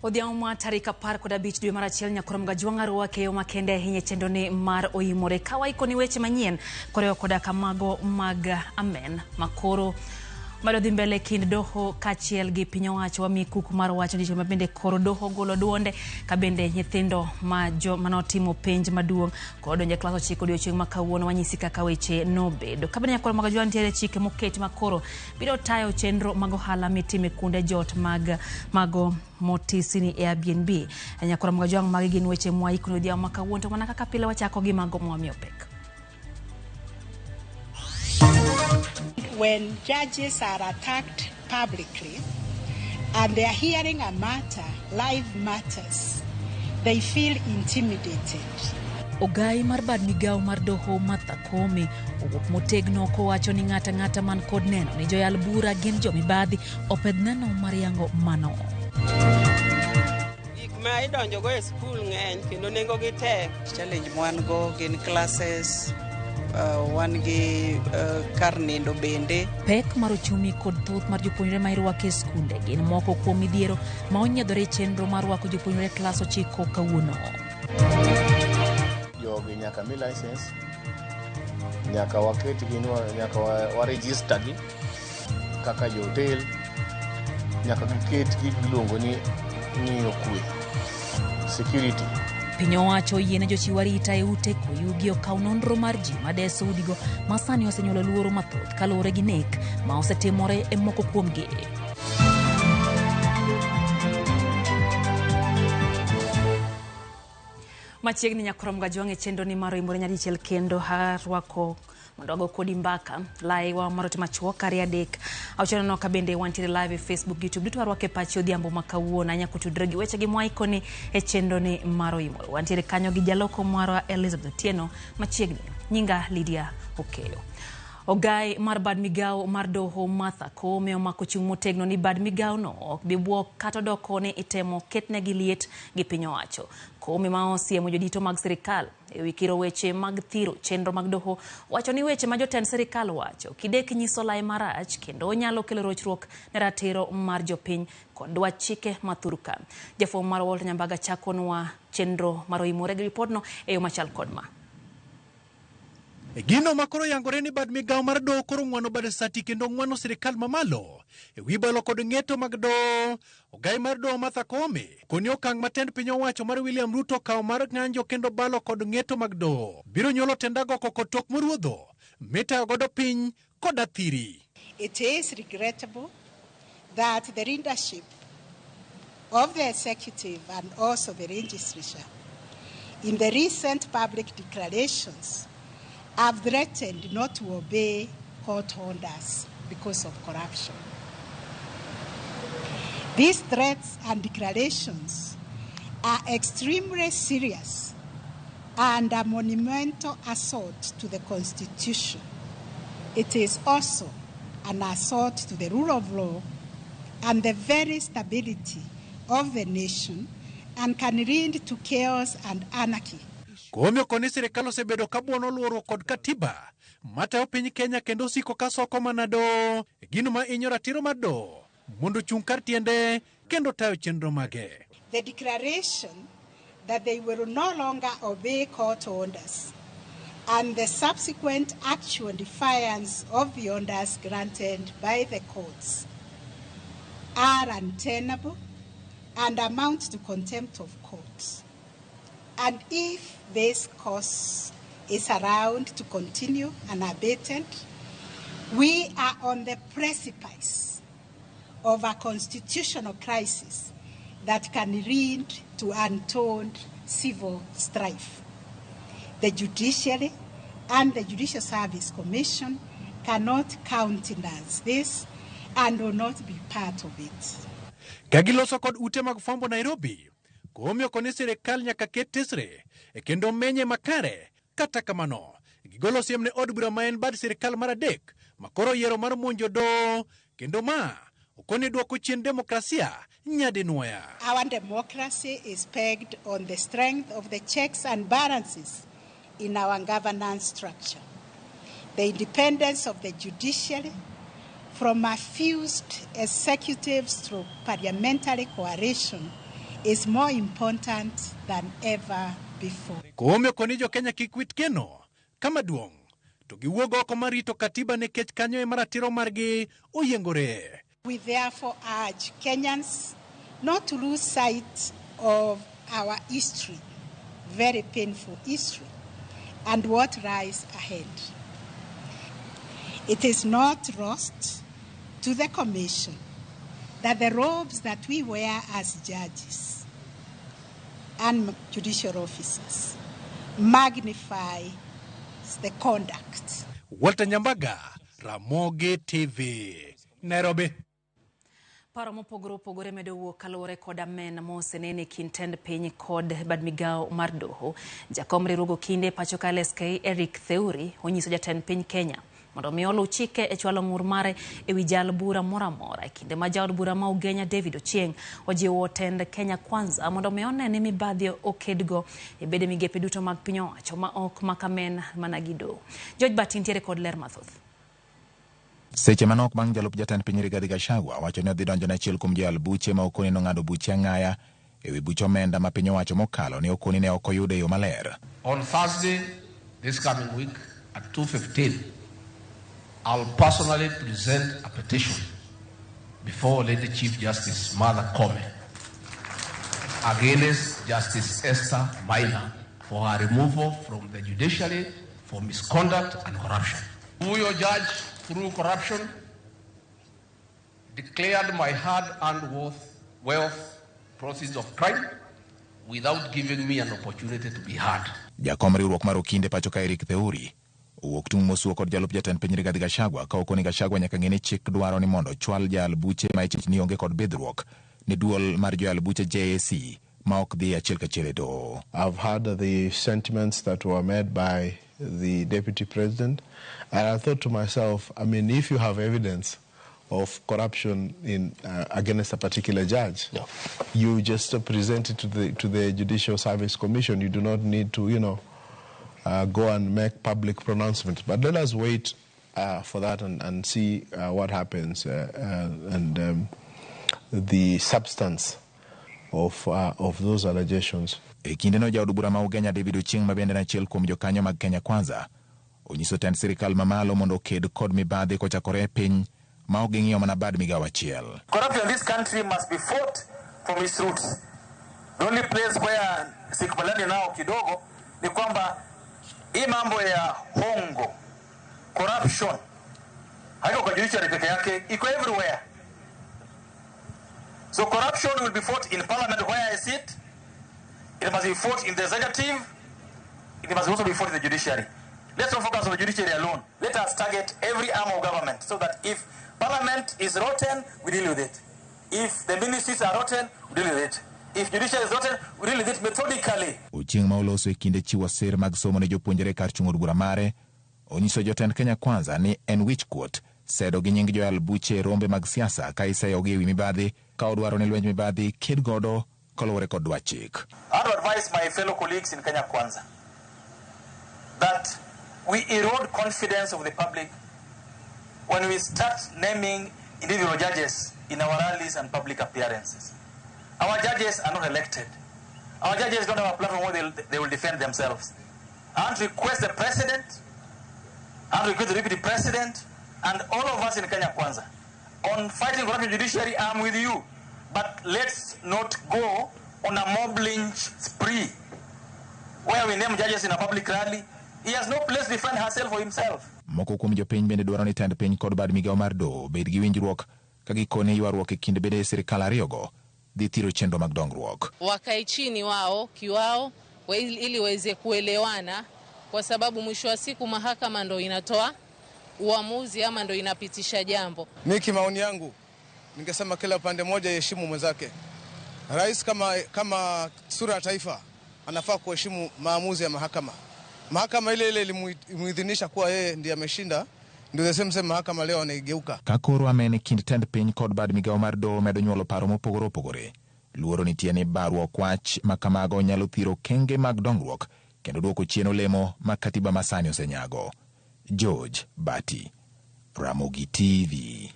Odhiambo ma tarik 15 dwe mar achiel Nyakoro Mgajwang' Arua keyo makende ahinya e chenroni mar Oimore ka waikoni weche manyien koriwo koda kamago mag amen makoro medo dhi mbele kind doho kaachiel gi piny owacho. Wamiyi kuku mar wach odiechieng' ma bende koro doho golo duonde ka bende nyithindo ma jo manotimo penj maduong' kod donjo e klas 9 odiechieng' ma kawuono wanyisi kaka weche nobedo. Ka bende Nyakoro Mgajwang' nitiere chike moketi makoro biro tayo chenro mag ohala mitimo e kuonde jot mag mago motisi ni Airbnb. Nyakoro Mgajwang' magi gin weche mwaikoni odhiambo ma kawuono to mana kaka pile wachako gi mago mwamiyo pek. When judges are attacked publicly and they are hearing a matter, live matters, they feel intimidated. Ogai mar bad migawo mar doho Martha Koome owuok motegno kowacho ni ng'ata ng'ata man kod neno ni joyal bura gin jomibadhi opedh neno mar yango mano. Gik ma idonjogo e skul ng'eny kendo nengogi tek. Challenge mwan go gin classes, wan gi kar nindo bende. Pek mar ochumi kod thoth mar jopuonjre ma irwako e skunde gin moko kuom midhiero ma onyiedhore e chenro mar rwako jopuonjre e klas 9 kawuono. Jogi nyaka mi license, nyaka waketgi, nyaka wa register gi kaka jo hotel, nyaka giket gik miluongo ni ng'iyo kwe, security. Piny owacho oyiene jochiw arita e ute koyugi okaw nonro mar ji madeso udigo ma sani osenyuolo luoro mathoth kaluwore gi nek ma osetimore e moko kuomgi. Machiegni Nyakoro Mgajwang' e chenro ni mar Oimore nyadichiel kendo arwako mondo wago kodi mbaka laiwa mar ote machuok 2 3 6 nono ka bende wantiere live e Facebook, YouTube duto warwako e pachi odhiambo ma kawuono anya kotudore gi weche gi mwaikoni e chenro ni mar Oimore. Wantiere kanyo gi jaloko marwa Elizabeth Otieno machiegni. Nyinga Lydia Okeyo. Ogai mar bad migawo mar doho Martha Koome omako chung' motegno ni bad migawo no ok bi buok kata odoko ni itemo ketnegi liet gi piny owacho. Koome ma osiemo jodito mag sirikal e wi kiro weche mag thiro chenro mag doho wacho ni weche ma jotend sirikal wacho kidek nyiso lai marach kendo nyalo kelo rochruok ne ratiro mar jopiny kod dwach chike ma thurka. Jafwambo mar Walter Nyambaga chakonwa chenro mar Oimore gi ripodno e yo machal kod ma. E gino ma koro yangore ni bad migawo mar doho koro ng'wano bad sati kendo ng'wano sirikal mamalo e wi balo kod ng'eto mag doho. Ogai mar doho Martha Koome koni okang' ma tend piny owacho mar William Ruto okawo mar ng'anjo kendo balo kod ng'eto mag doho biro nyuolo tend agoko kod tok moruodho mitayo godo piny kod athiri. It is regrettable that the leadership of the executive and also the legislature in the recent public declarations have threatened not to obey court orders because of corruption. These threats and declarations are extremely serious and a monumental assault to the Constitution. It is also an assault to the rule of law and the very stability of the nation and can lead to chaos and anarchy. Koome okoni sirikal osebedo ka buono luorruok kod katiba matayo piny Kenya kendo siko ka soko mana doho, gino ma inyo ratiro mar doho mondo ochung' kar tiende kendo tayo chenro mage. The declaration that they will no longer obey court orders and the subsequent actual defiance of the orders granted by the courts are untenable and amount to contempt of courts. And if this course is allowed to continue unabated, we are on the precipice of a constitutional crisis that can lead to untold civil strife. The judiciary and the Judicial Service Commission cannot countenance this and will not be part of it. Ka giloso kod ute mag fwambo Nairobi, Koome okoni sirikal nyaka ket tesre e kendo menye makare. Kata kamano, gigolo siem ne od bura ma en bad sirikal mar adek ma koro oyiero mar monjo doho kendo ma okoni dwoko chien demokrasia nyadinwoya. Our democracy is pegged on the strength of the checks and balances in our governance structure. The independence of the judiciary from a fused executive through parliamentary coalition is more important than ever before. Koome okoni jo Kenya kik wit geno kama duong' to giwuog oko mar rito katiba nikech kanyo ema ratiro margi oyiengore. We therefore urge Kenyans not to lose sight of our history, very painful history, and what lies ahead. It is not lost to the Commission that the robes that we wear as judges and judicial officers magnify the conduct. Walter Nyambaga, Ramogi TV, Nairobi. Paro mopogore opogore medo wuok kaluwore kod amen mosenene e kind tend piny kod bad migawo mar doho. Jakom riwruog okinde pacho ka LSK Eric Theuri onyiso jatend piny Kenya mondo mi oluw chike e chwalo ng'ur mare ewi jal bura moro amora e kinde ma jaod bura ma Ugenya David Ochieng ojiwo tend Kenya Kwanza mondo mi one ni mibadhi okedgo e bede migepe duto mag piny owacho ma ok makamen mana gi doho. George Bati nitiere kod ler mathoth. Seche manok bang' jalup jatend piny Rigathi Gachagua wacho ni odhi donjo ne achiel kuom joyal buche ma okoni nong'ado buche ang'aya ewi buch omenda ma piny owacho mokalo ne okoni ne ok oyudo e yo maler. On Thursday, this coming week at 2:15, I'll personally present a petition before Lady Chief Justice Martha Koome against Justice Esther Maina for her removal from the judiciary for misconduct and corruption. Huyo judge, through corruption, declared my hard-earned wealth proceeds of crime without giving me an opportunity to be heard. Jakom riwruok mar okinde pacho ka Eric Theuri owuok tung' mosuo kod jalup jatend piny Rigathi Gachagua ka okoni Gachagua nyaka ng'e ni chik dwaro ni mondo ochwal jayal buche ma ichich ni onge kod bidhruok ne duol mar joyal buche JSC ma ok dhi achiel kachiel e doho. I've heard the sentiments that were made by the deputy president, and I thought to myself, I mean, if you have evidence of corruption in against a particular judge, you just present it to the Judicial Service Commission. You do not need to, go and make public pronouncements. But let us wait for that and see what happens and the substance of those allegations. E kindeno jaod bura ma Ugenya David Ochieng ma bende en achiel kuom jokanyo mag Kenya Kwanza onyiso tend sirikal mamalo mondo oked kod mibadhi kochakore e piny ma ok ging'iyo mana bad migawo achiel. Corruption in this country must be fought from its roots. The only place where sikubaliani nao kidogo ni kwamba hii mambo ya hongo, corruption, haiko kwa judiciary peke yake, iko everywhere. So corruption will be fought in parliament where I sit. It must be fought in the executive. It must also be fought in the judiciary. Let's not focus on the judiciary alone. Let us target every arm of government so that if parliament is rotten, we deal with it. If the ministries are rotten, we deal with it. If judiciary is rotten, we deal with it methodically. Ochieng ma oloso e kinde chiwo sir mag somo ne jopuonjre kar chung' od bura mare onyiso jotend Kenya Kwanza ni en wich kuot sedo gi nying joyal buche e rombe mag siasa ka iseyogi ewi mibadhi ka odwaro ni lwenj mibadhi ked godo koluwore kod dwach chik. I want to advise my fellow colleagues in Kenya Kwanza that we erode confidence of the public when we start naming individual judges in our rallies and public appearances. Our judges are not elected. Our judges don't have a platform where they will defend themselves. I want to request the president, I want to request the deputy president, and all of us in Kenya Kwanza, on fighting corruption judiciary, I'm with you. But let's not go on a mob lynch spree where we name judges in a public rally. He has no place to defend herself or himself. Moko kuom jopiny bende dwaro ni tend piny kod bad migawo mar doho bed gi winjruok ka gikone ywaruok e kind bede sirikal ariyogo dhi thiro chenro mag dongruok. Wakae chini wao kiwao ili waweze kuelewana, kwa sababu mwisho wa siku mahakama ndo inatoa uamuzi ama ndo inapitisha jambo. Mimi kimaoni yangu ningesema kila upande mmoja iheshimu mwenzake. Rais kama sura ya taifa anafaa kuheshimu maamuzi ya mahakama. Mahakama ile ile ilimuidhinisha kuwa yeye ndiye ameshinda, ndio the same mahakama leo anaigeuka. Ka koro amen kind tend piny kod bad migawo mar doho medo nyuolo paro mopogore opogore. Luoro nitie ni baruok wach ma kamago nyalo thiro okenge mag dongruok kendo duoko chien olemo ma katiba masani osenyago. George Bati, Ramogi TV.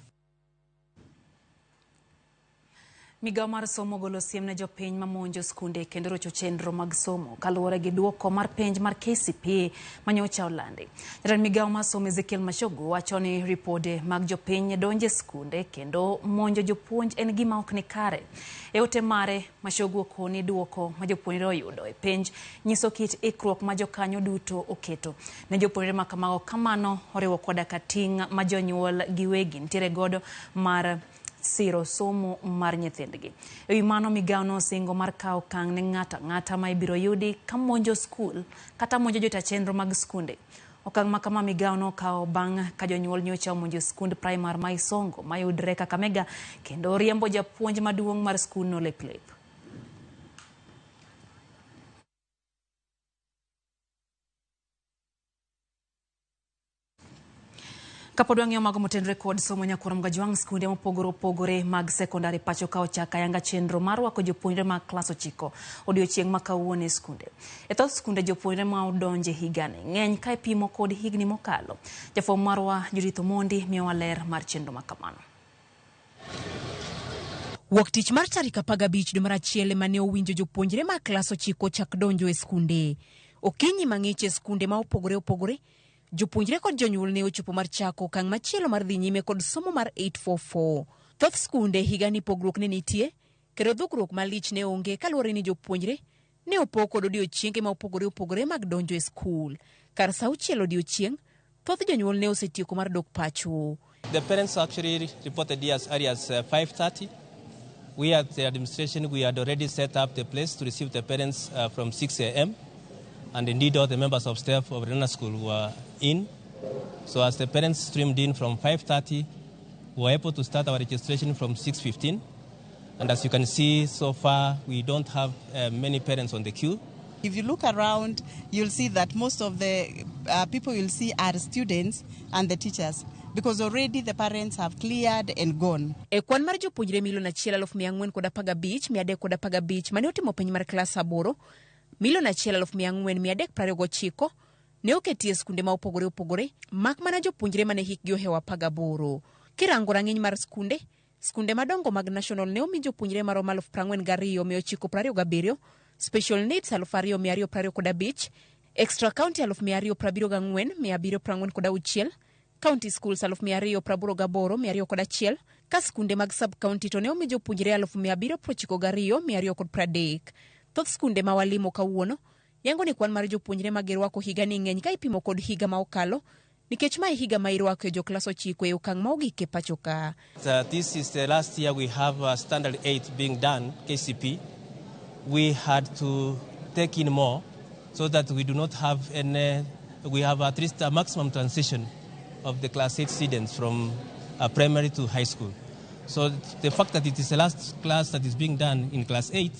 Migawo mar somo ogolo siem ne jopiny mamonjo skunde kendo rocho chenro mag somo kaluwore gi duoko mar penj mar KCPE manyocha olandi. Jatend migawo mar somo Ezekiel Machogu wacho ni ripode mag jopiny donjo e skunde kendo monjo jopuonj en gima ok ni kare. E ote mare, Machogu okoni duoko ma jopuonjre oyudo e penj nyiso kit ikruok ma jokanyo duto oketo ne jopuonjre ma kamago. Kamano oriwo koda ka ting' ma jonyuol giwegi nitiere godo mar siro somo mar nyithindgi. E wi mano, migawo nosingo mar kawo okang' ne ng'ato ang'ata ma ibiro yudi ka monjo skul kata monjo jota chenro mag skunde. Okang' ma kama migawo nokawo bang' ka jonyuol nyocha omonjo skund primar ma Isongo mayudre Kakamega kendo riembo japuonj maduong' mar skundno lep lep. Kapod wang'iyo mago motenore kod somo nyakwar Mgajwang', skunde mopogore opogore mag sekondari pacho ka ochako ayanga chenro mar rwako jopuonjre mag klas 9 odiochieng' ma kawuono e skunde. E thoth skunde jopuonjre ma odonje higani ng'eny ka ipimo kod higni mokalo. Jafwambo marwa Judith Omondi miyowa ler mar chenro ma kamano. Wuok tich mar tarik 15 dwe mar achiel ema ne owinjo jopuonjre mag klas 9 chak donjo e skunde. Okinyi mang'ich e skunde ma opogore opogore, jopuonjre kod jonyuol ne ochopo mar chako okang' machielo mar dhi nyime kod somo mar 844. Thoth skunde higani pogruok ne nitie, kendo dhugruok malich ne onge kaluwore ni jopuonjre ne opog kod odiochienge ma opogore opogore mag donjo e skul. Kar sa 6 odiochieng', thoth jonyuol ne osetieko mar dok pacho. The parents actually reported here as early as 5:30. We at the administration, we had already set up the place to receive the parents from 6 a.m. And indeed all the members of staff of Lenana School were in. So as the parents streamed in from 5:30, we were able to start our registration from 6:15. And as you can see, so far, we don't have many parents on the queue. If you look around, you'll see that most of the people you'll see are students and the teachers, because already the parents have cleared and gone. E kwan mar jopuonjre 1,415,315 mane otimo penj mar klas 8, 1,429 ne oketi e skunde ma opogore opogore, mak mana jopuonjre mane hikgi ohewo 18. Kirango rang'iny mar skunde, skunde madongo mag national ne omi jopuonjre maromo 42,927, special needs 2,225, extra county 274,746, county schools 288,201, ka skunde mag sub county to ne omi jopuonjre 792,230. Thoth skunde ma walimo kawuono yango ni kwan mar jopuonjre ma girwako higani ng'eny ka ipimo kod higa ma okalo, nikech mae higa ma irwako e joklas 9 e okang' ma ogik e pacho ka. This is the last year we have standard 8 being done, KCP. We had to take in more so that we do not have any, we have at least a maximum transition of the class 8 students from primary to high school. So the fact that it is the last class that is being done in class 8,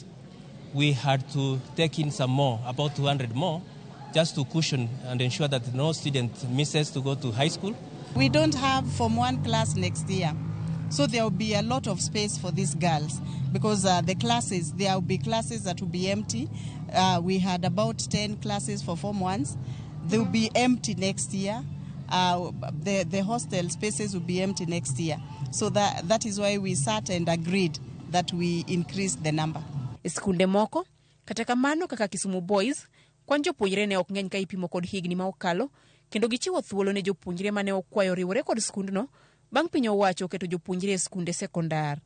we had to take in some more, about 200 more, just to cushion and ensure that no student misses to go to high school. We don't have Form 1 class next year, so there will be a lot of space for these girls, because the classes, there will be classes that will be empty. We had about 10 classes for Form 1s. They will be empty next year. The hostel spaces will be empty next year. So that is why we sat and agreed that we increase the number. Skunde moko, kata kamano kaka Kisumu Boys, kwan jopuonjre ne ok ng'eny ka ipimo kod higni ma okalo, kendo gichiwo thuolo ne jopuonjre mane okwayo riwore kod skundno bang' piny owacho keto jopuonjre e skunde sekondar.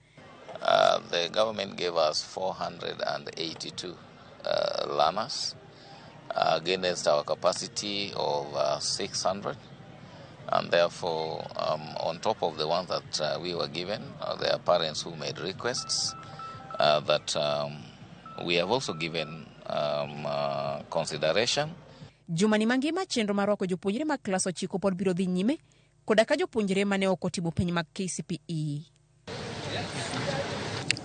The government gave us 482 learners against our capacity of 600, and therefore on top of the ones that we were given, there are parents who made requests that we have also given consideration. Jumani mangima chenro mar rwako jopuonjre mag klas 9 pod biro dhi nyime koda ka jopuonjre mane ok otimo penj mag KCPE.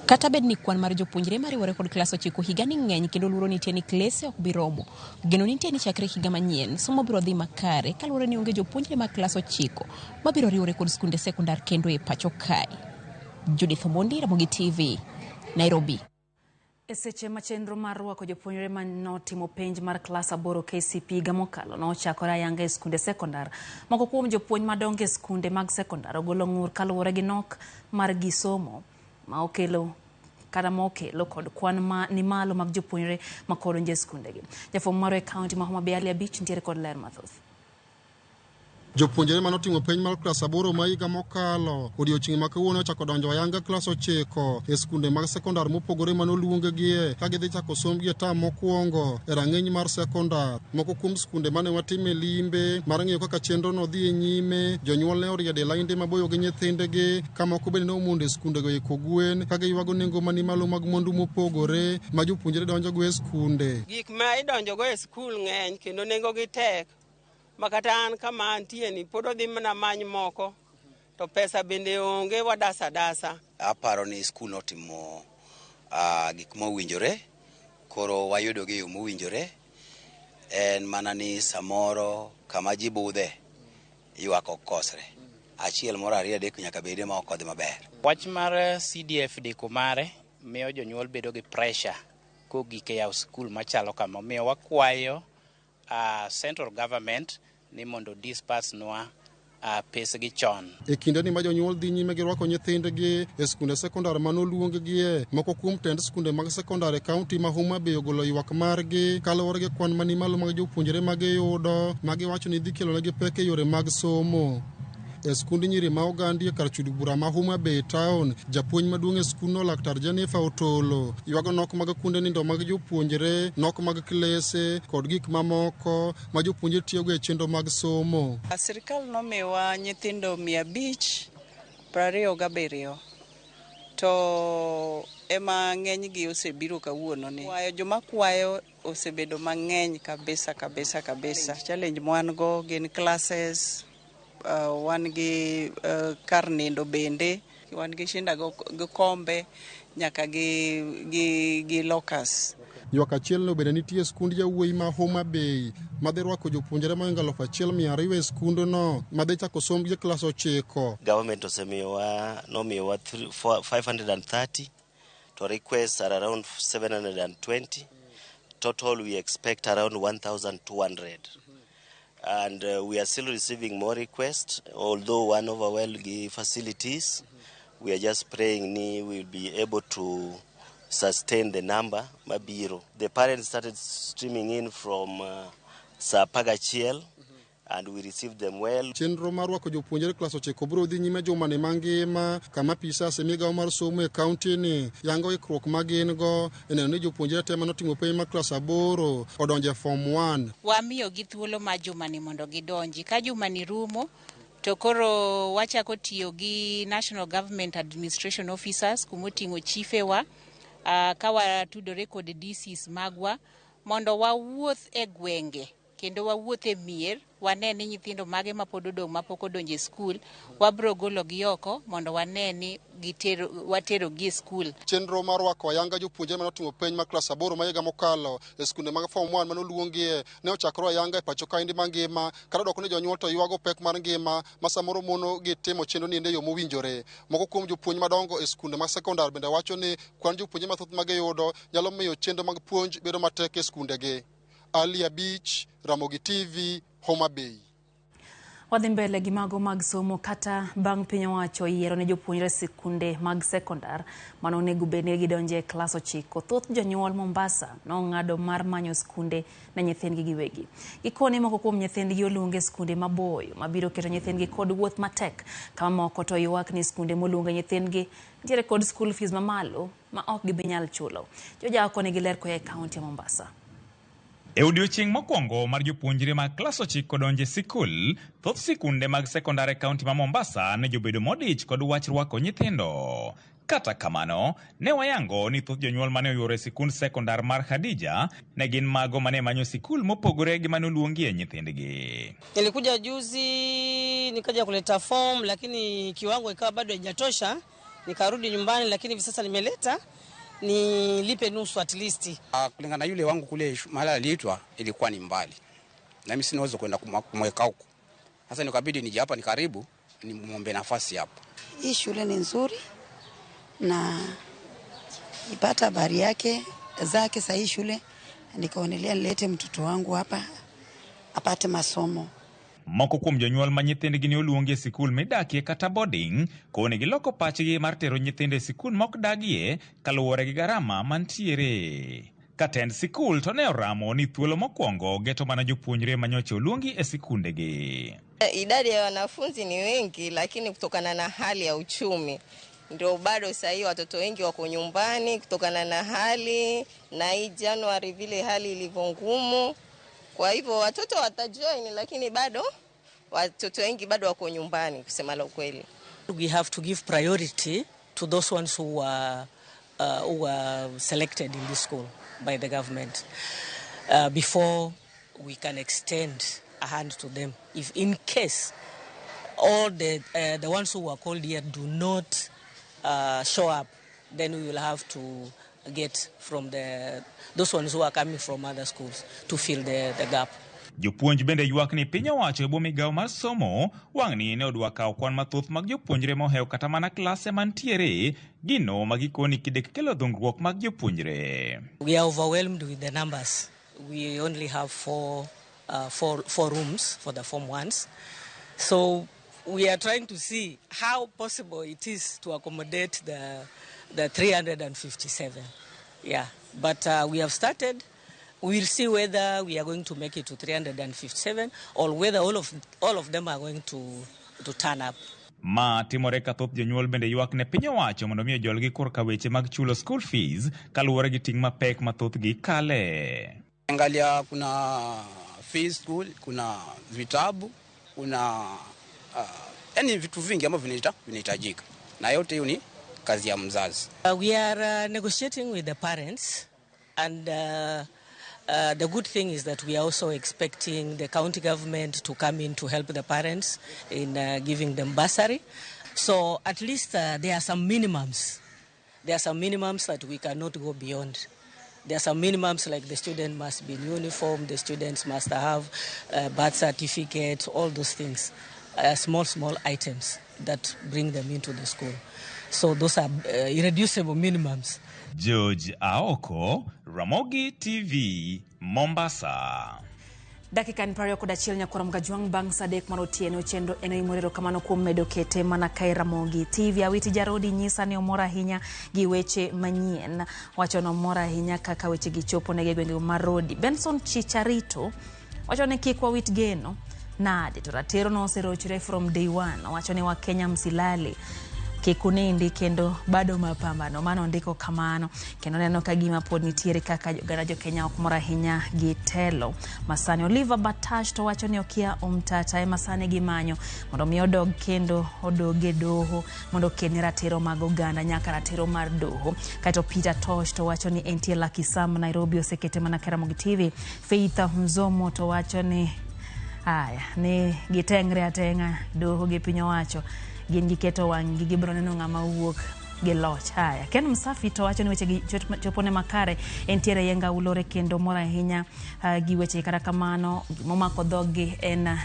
Kata bed ni kwan mar jopuonjre mariwore kod klas 9 higani ng'eny kendo luoro nitie ni klese ok bi romo, geno nitie ni chakre higa manyien somo biro dhi makare kaluwore ni onge jopuonjre mag klas 9 mabiro riwore kod skunde sekondar kendo e pacho kae. Judith Omondi, Ramogi TV, Nairobi. E seche ma chenro mar rwako jopuonjre manotimo penj mar klas 8 KCPE higa mokalo nochakore ayanga e skunde sekondar, moko kuom jopuonj madongo e skunde mag sekondar ogolo ng'ur kaluwore gi nok mar gisomo ma okelo kata mokelo kod kwan ma ni malo mag jopuonjre ma kod donjo e skundegi. Jafwambo marwa e kaunti ma Homa Bay Ali Abich nitiere kod ler mathoth. Jopuonjre manotimo penj mar klas 8 ma higa mokalo odiochieng' ma kawuono ochako donjo ayanga klas 9 e skunde mag sekondar mopogore manoluonggie ka gidhi chako sombgi e tam mokwongo e rang'iny mar sekondar. Moko kuom skunde mane watime limbe mar ng'iyo kaka chenrono dhi e nyime, jonyuol ne oriedo e lainde maboyo gi nyithindgi, ka moko bende ne omondo e skundego iko gwen ka giywago nengo mani malo mag mwandu mopogore ma jopuonjre donjogo e skunde. Gik ma idonjogo e skul ng'eny kendo nengogi tek. Makata an kama antie ni pod odhi mana many moko to pesa bende onge, wadasa dasa. Aparo ni skul notimo gik mowinjore, koro wayudo gi yo mowinjore. En mana ni samoro kama ji budhe ywak ok kosre. Achiel moro ariyo adek nyaka bede ma ok odhi maber. Wach mar CDF deko mare miyo jonyuol bedo gi pressure kogik e yawo skul machalo kama, omiyo wakwayo central government ni mondo disperse nwa pesgi chon. E kinde ni ma jonyuol dhi nyime gi rwako nyithindgi e skunde sekondar manoluonggie, moko kuom tend skunde mag sekondar e kaunti ma Homa Bay ogolo ywak margi kaluwore gi kwan mani malo mag jopuonjre magiyudo, ma giwacho ni dhi kelonegi pek e yore mag somo. E skund nyiri ma Ogandi e kar chud bura ma Homa Bay town, japuonj maduong' e skundno Laktar Jennifer Otolo ywago nok mag kuonde nindo mag jopuonjre, nok mag klese kod gik mamoko ma jopuonjre tiyogo e chenro mag somo. Sirikal nomiwa nyithindo 527 to ema ng'enygi osebiro kawuono ni. Joma kwayo osebedo mang'eny kabisa kabisa kabisa. Challenge mwan go gin classes, wan gi kar nindo bende, wan gi shinda gi kombe nyaka gi lockers. Ywak achiel no bende nitie skund yawuoyi ma Homa Bay madhi rwako jopuonjre mohingo 1200 e skundno madhi chako sombgi e klas 9. Government osemiyowa nomiyowa 530 to requests are around 720. Total we expect around 1200. And we are still receiving more requests, although one overwhelmed the facilities. We are just praying ni we will be able to sustain the number mabiro. The parents started streaming in from Sapagachiel, and we received them well. Chenro mar rwako jopuonjre klas 9 biro dhi nyime jumani mangima kama apisas e migawo mar somo e kaunti ni yango ikruok ma gin go e neno ni jopuonjre te manotimo penj mar klas 8 odonjo e form 1. Wamiyogi thuolo mar jumani mondo gidonji. Ka jumani rumo to koro wachako tiyo gi National Government Administration Officers kumoting'o chifewa, ka watudore kod DCs magwa mondo wawuoth e gwenge kendo wawuoth e mier, wane ni nyithindo mage mapod odong' mapok odonjo e skul, wabro gologi oko mondo wane ni waterogi e skul. Chenro mar rwako ayanga jopuonjre manotimo penj mar klas 8 ma higa mokalo e skunde mag form 1 manoluongie ne ochakore ayanga e pacho kaendi mangima, kata dok ni jonyuol to ywago pek mar ngima ma samoro mono gi timo chenro ni e yo mowinjore. Moko kuom jopuonj madongo e skunde mag sekondar bende wacho ni kwan jopuonjre mathoth magiyudo nyalo miyo chenro mag puonj bedo matek e skundegi. Ali Abich, Ramogi TV, Homa Bay. Wadhi mbele gi mago mag somo kata bang' piny owacho yiero ne jopuonjre sikunde mag sekondar mano onego bed ni gidonje e klas 9. Thoth jonyuol Mombasa nong'ado mar manyo skunde ne nyithindgi giwegi. Gikone moko kuom nyithindgi oluong e skunde maboyo mabiro keto nyithindgi kod wuoth matek, kama moko to ywak ni skunde moluonge nyithindgi nitiere kod school fees mamalo ma ok gibinyal chulo. Jojaoko nigi ler koa e kaunti ya Mombasa. E odiochieng' mokwongo mar jopuonjre mag klas 9 donjo e sikul, thoth sikunde mag sekondar e kaunti ma Mombasa ne jobedo modich kod wach rwako nyithindo. Kata kamano, ne wayango ni thoth jonyuol mane oyuoro e sikund sekondar mar Khadija ne gin mago mane manyo sikul mopogore gi mane oluongie nyithindgi. Nilikuja juzi nikaja kuleta form, lakini kiwango ikawa bado haijatosha, nikarudi nyumbani, lakini hivi sasa nimeleta nilipe nusu at least. Kulingana na yule wangu kule mahali aliitwa ilikuwa ni mbali, na mimi sina uwezo kwenda kumweka huko. Sasa nikabidi nije hapa ni karibu nimuombe nafasi hapa. Hii shule ni nzuri na ipata habari yake zake sahi shule, nikaonelea nilete mtoto wangu hapa apate masomo. Moko kuom jonyuol ma nyithindgi ne oluongi e sikul midakie kata boarding, koni giloko pachgi mar tero nyithindo e sikul mok dagie kaluwore gi garama mantiere. Ka tend sikul to ne oramo ni thuolo mokwongo geto mana jopuonjre manyocha oluongi e sikundegi. Idadi ya wanafunzi ni wengi, lakini kutokana na hali ya uchumi ndio bado sasa hivi watoto wengi wako nyumbani kutokana na hali na hii Januari vile hali ilivyo ngumu. Kwa hivyo watoto watajoin, lakini bado watoto wengi bado wako nyumbani kusema la ukweli. We have to give priority to those ones who were selected in this school by the government before we can extend a hand to them. If in case all the ones who were called here do not show up, then we will have to get from those ones who are coming from other schools to fill the gap. Jopuonj bende ywak ni piny owacho e bwo migawo mar somo wang'ni ne odwa kawo kwan mathoth mag jopuonjre mohewo kata mana klase mantiere gino ma gikoni kidek kelo dhungruok mag jopuonjre. We are overwhelmed with the numbers. We only have four rooms for the Form 1s. So we are trying to see how possible it is to accommodate the 357. Yeah, but we have started. We will see whether we are going to make it to 357 or whether all of them are going to turn up. Ma timore ka thoth jonyuol bende ywak ne piny owacho mondo mi ojolgi korka weche mag chulo school fees kaluwore gi ting' mapek ma thothgi kale. Angalia, kuna fees school, kuna vitabu, kuna yani vitu vingi ambavyo vinahitajika, na yote hiyo ni kazi ya mzazi. We are negotiating with the parents, and the good thing is that we are also expecting the county government to come in to help the parents in giving them bursary. So at least there are some minimums. There are some minimums that we cannot go beyond. There are some minimums, like the student must be in uniform, the students must have birth certificate, all those things, small, small items that bring them into the school. So those are irreducible minimums. George Aoko, Ramogi TV, Mombasa. Dakika en 21 nyakwara Mgajwang' bang' sa 3 mar otieno. Chenro en oimore. Erokamano kuom medo kete mana kae Ramogi TV. Awiti Jarodi nyisa ni omor ahinya gi weche manyien. Wacho ni omor ahinya kaka weche gi chopo negi e gwenge mar Rodi. Benson Chicharito wacho ni kik wawit geno nade to ratiro noserochre from day one. Wacho ni Wakenya msilale, kik unindi kendo bado mapambano. Mano ondiko kamano kendo neno ka gima pod nitiere kaka oganda jo Kenya ok mor ahinya gi telo masani. Oliver Batash to wacho ni okia Omtata ema sani gimanyo mondo mi odog kendo odog e doho mondo oked ne ratiro mag oganda nyaka ratiro mar doho. Kaeto Peter Tosh to wacho ni entie Lucky Sam Nairobi osekete mana ka Ramogi TV. Faith Mzomo to wacho ni aya ni gitengre ateng'a doho gi piny owacho gin giketo wang'gi gibiro neno ng'ama wuok gi loch. Haya, Ken Msafi to wacho ni weche gi chopone makare, entiere Yenga Ulore kendo mor ahinya gi weche. Kata kamano gimomako dhoggi en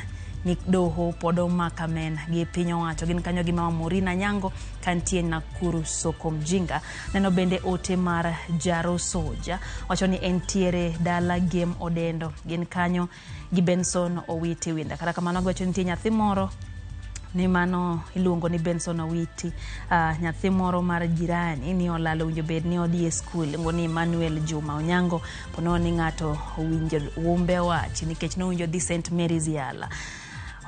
ni doho pod omako amen gi piny owacho. Gin kanyo gi mama Morina Nyango kantie Nakuru soko Mjinga. Neno bende ote mar Jaro Soja wacho ni entiere dala Gem Odendo, gin kanyo gi Benson Owiti Winda. Kata kamano giwacho ni nitie nyathi moro ni mano iluongo ni Benson Owiti, nyathi moro mar jirani ni olalo, owinjo bed ni odhi e skul, iluongo ni Emmanuel Juma Onyango. Ponono ni ng'ato owinjo wumbe wach nikech nowinjo dhi St Mary's Yala.